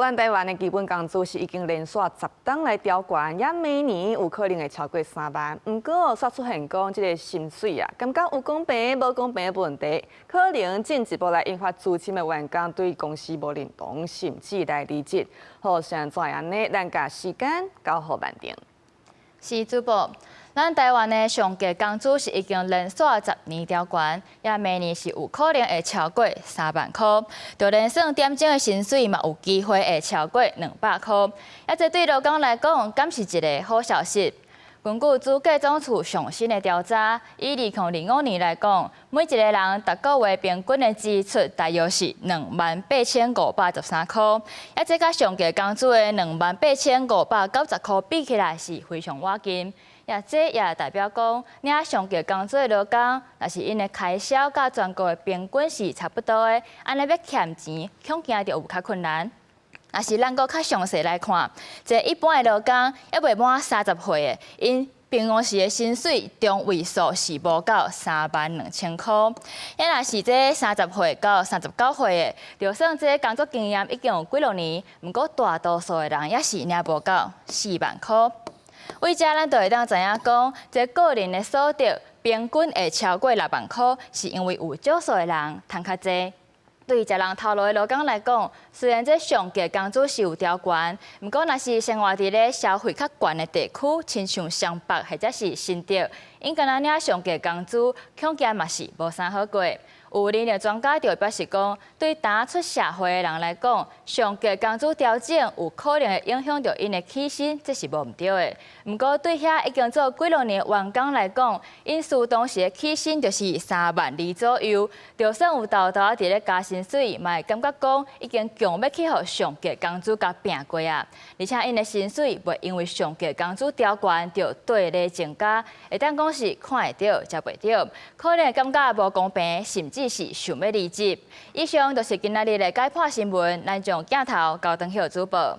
咱台灣的基本工資是已經連續10冬來調懸，也每年有可能會超過3萬。毋過煞出現講這个薪水啊，感覺有公平無公平的問題，可能進一步來引發資深的員工對公司無認同，甚至來離職。好，現在按呢，咱共時間交予曼婷。是主播，咱台灣的上低工資是已經連續10年調懸，也明年是有可能會超過3萬箍。就連算點鐘的薪水嘛，有機會會超過200箍。啊，這對勞工來講，敢是一个好消息？根據主計總處上新的調查，以2025年來講，每一个人逐個月平均的支出大約是28,513箍。啊，這佮上低工資的28,590箍比起來是非常倚近。也這也代表講，領上低工資的勞工，若是𪜶的開銷佮全國的平均是差不多的，按呢欲儉錢，恐驚就有較困難。若是咱閣較詳細來看，這一般的勞工猶未滿30歲的，𪜶平常時的薪水中位數是無夠3萬2千箍。啊，若是這30歲到39歲的，就算這工作經驗已經有幾落年，毋過大多數的人也是領無夠4萬箍。為這咱就會當知影講，這個人的所得平均會超過6萬箍，是因為有少數的人趁較濟。對食人頭路的勞工來講，雖然這上低工資是有調懸，毋過若是生活佇咧消費較懸的地區，親像雙北或者是新竹，𪜶敢若領上低工資，恐驚嘛是無啥好過。有人力專家就表示講，對剛出社會的人來講，上低工資調整有可能會影響著𪜶的起薪，這是無毋對的。毋過對遐已經做幾落年員工來講，𪜶適當時的起薪就是3萬2左右，就算有沓沓佇咧加薪水，嘛會感覺講已經強欲去予上低工資共拚過啊！而且𪜶的薪水袂因為上低工資調懸就綴咧增加，會當講是看會著，食袂著，可能會感覺無公平，甚至是想欲離職。以上就是今仔日的解盤新聞，咱將鏡頭交轉予主播。